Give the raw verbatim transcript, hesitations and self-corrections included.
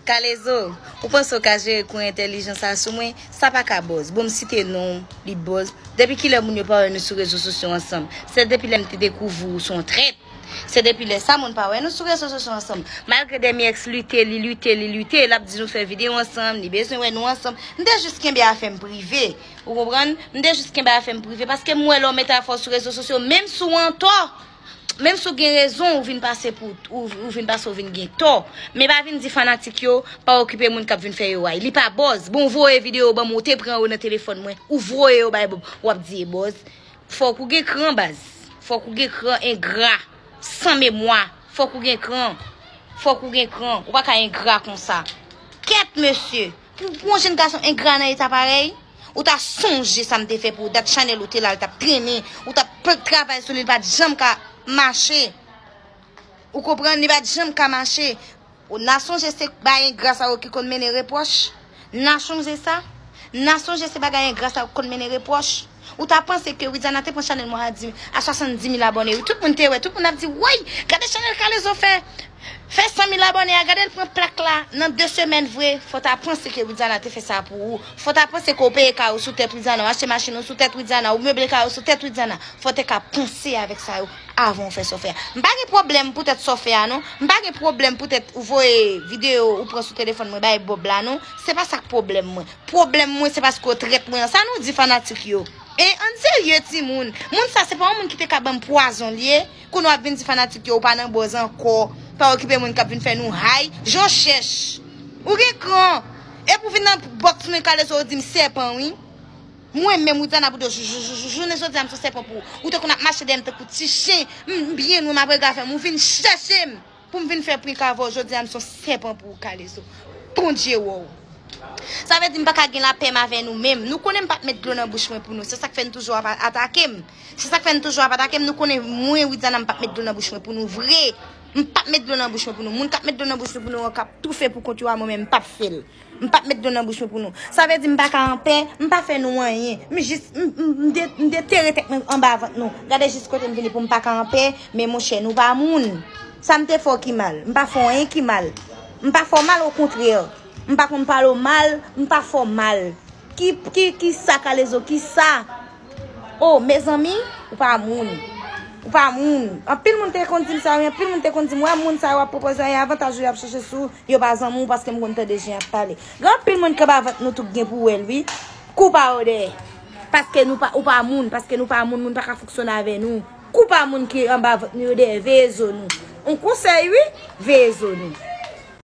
Kalezo, ou panse w ka jere kou entèlijan sa sou mwen? Sa pa ka buzz. Bon, m site non w, li buzz. Depi kilè moun yo pa wè nou sou rezo sosyo ansanm? Se depi lè m te dekouvri w se yon trèt. Se depi lè sa moun pa wè nou sou rezo sosyo ansanm. Malgre Demi X lite, li lite, li lite, l ap di nou fè videyo ansanm, li bezwen wè nou ansanm. M te jis kenbe afè m prive. Ou konprann? M te jis kenbe afè m prive paske m wè lè w mete afè w sou rezo sosyo, menm si w antò, menm si w gen rezon, ou vin pase pou, ou, ou vin pase, ou vin gen tò. Men pa vin di fanatik yo pa okipe moun k ap vin fè yo ay. Li pa buzz. Bon, ou voye videyo ban mwen, ou te pran yo nan telefòn mwen, ou voye yo bay Bob, w ap di e buzz. Fòk ou gen kran, baz. Fòk ou gen kran, engra, san memwa. Fòk ou gen kran. Fòk ou gen kran. Ou pa ka engra konsa. Kèt, mesye. Pou, pou yon jenn gason engra nan eta parèy, ou ta sonje sa m te fè pou ou. Dat chanèl ou te la, l t ap trennen. Ou t ap pl-, travay sou li, li pa t janm ka mache. Ou konprann? Li pa t janm ka mache. Ou n a sonje se bagay engra sa yo ki konn mennen repwòch? N a sonje sa? N a sonje se bagay engra sa yo ki konn mennen repwòch? Ou ta panse ke Widiana te pran chanèl mwen a di, a swasanndis mil abòne, wi. Tout moun te wè, tout moun ap di, woy, gade chanèl Kalezo fè, fè san mil abòne a, gade l pran plak la nan de semèn vre. Fò w ta panse ke Widiana te fè sa pou ou. Fò w ta panse ke w peye kay ou sou tèt Widiana, w achte machin ou sou tèt Widiana, ou meble kay ou sou tèt Widiana. Fò w te ka panse avèk sa yo avan w fè sa w fè a. M pa gen pwoblèm poutèt sa w fè a, non. M pa gen pwoblèm poutèt ou voye videyo ou pran sou telefòn mwen bay Bob la, non. Se pa sa k pwoblèm mwen. Pwoblèm mwen, se paske w trèt mwen an. Sa nou di fanatik yo? E ann serye, timoun. Moun sa, se pa yon moun ki te ka ban m pwazon l ye. Kounye w ap vin di fanatik yo, ou pa nan buzz ankò. Pa okipe moun k ap vin fè nou hay. Jan w chèch. Ou gen kran. Epi w vin nan bòks mwen, Kalezo, ou di m sèpan, wi. Mwen menm, Widiana Boudo, jou-, jou-, jou-, jou-, jounen jodi a, m se yon sèpan pou ou. Ou te konn ap mache dèyè m tankou ti chen. M, m byen lwen, m ap rega fè m. Ou vin chèche m pou m vin fè prank avè w. Jodi a, m se yon sèpan pou ou, Kalezo. Bondye wè w. Sa vle di m pa ka gen lapè m avè nou menm. Nou konnen m p ap met dlo nan bouch mwen pou nou. Se sa k fè n toujou ap a-, atake m. Se sa k fè n toujou ap atake m. Nou konnen mwen, Widiana, m p ap met dlo nan bouch mwen pou nou vre. M p ap met dlo nan bouch mwen pou nou. Moun k ap met dlo nan bouch mwen pou nou an k ap toufe pou kont yo a, mwen menm, m p ap fè l. M p ap met dlo nan bouch mwen pou nou. Sa vle di m pa ka anpè, m pa fè nou anyen. M jis, m, m, m de-, m detere tèt mwen anba vant nou. Gade jis kote m vini pou m pa ka anpè, men monchè, nou pa moun. Sa m te fè w ki mal? M pa fè w anyen ki mal. M pa fè w mal, okontrè. M pa konn pale w mal, m pa fè w mal. Ki, ki, ki sa, Kalezo, ki sa? Oh, mezanmi, ou pa moun. Ou pa moun. Anpil moun te konn di m sa, wi, anpil moun te konn di m, wè moun sa yo ap pwopoze w anyen, avantaj yo y ap chèche sou, yo pa zanmi w paske m konn tande jan y ap pale. Gen anpil moun k anba vant nou tou k gen pou wè l, wi. Kou pa yo dèyè. Paske nou pa, ou pa moun, paske nou pa moun, moun pa ka fonksyone avè nou. Kou pa moun ki anba vant nou yo dèyè, veye zo nou. Yon konsèy, wi, veye zo nou.